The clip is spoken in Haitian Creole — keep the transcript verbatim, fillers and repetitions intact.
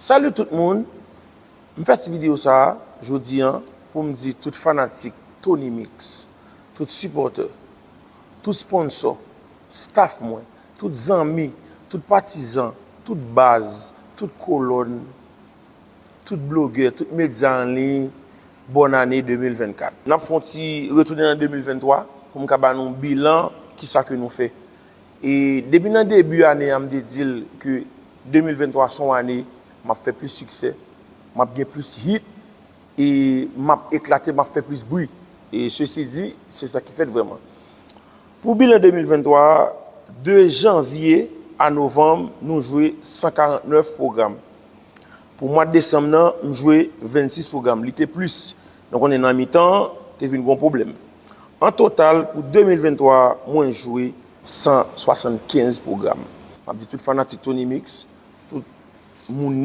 Salut tout moun! M fè ti videyo sa a jodi an pou m di tout fanatik Tony Mix, tout sipòtè, tout sponsò, staff mwen, tout zanmi, tout patizan, tout baz, tout kolòn, tout blogè, tout medya an liy, bòn ane de mil venn kat. N ap fè yon ti retounen nan de mil venn twa pou m ka ba nou bilan kisa ke nou fè. E depi nan debi ane a, m te di l ke de mil venn twa se yon ane m ap fè plis siksè, m ap gen plis hit, e m ap eklate, m ap fè plis bri. E sesi di, se sa ki fèt vrèman. Pou bilan de mil venn twa a, de janvye a novanm, nou jwe san karant nèf pwogram. Pou mwa desanm nan, m jwe vennsis pwogram. Li te plis. Nou konnen nan mitan an, te vin gon pwoblèm. An total, pou de mil venn twa a, mwen jwe san swasannkenz pwogram. M ap di tout fanatik Tony Mix, tout moun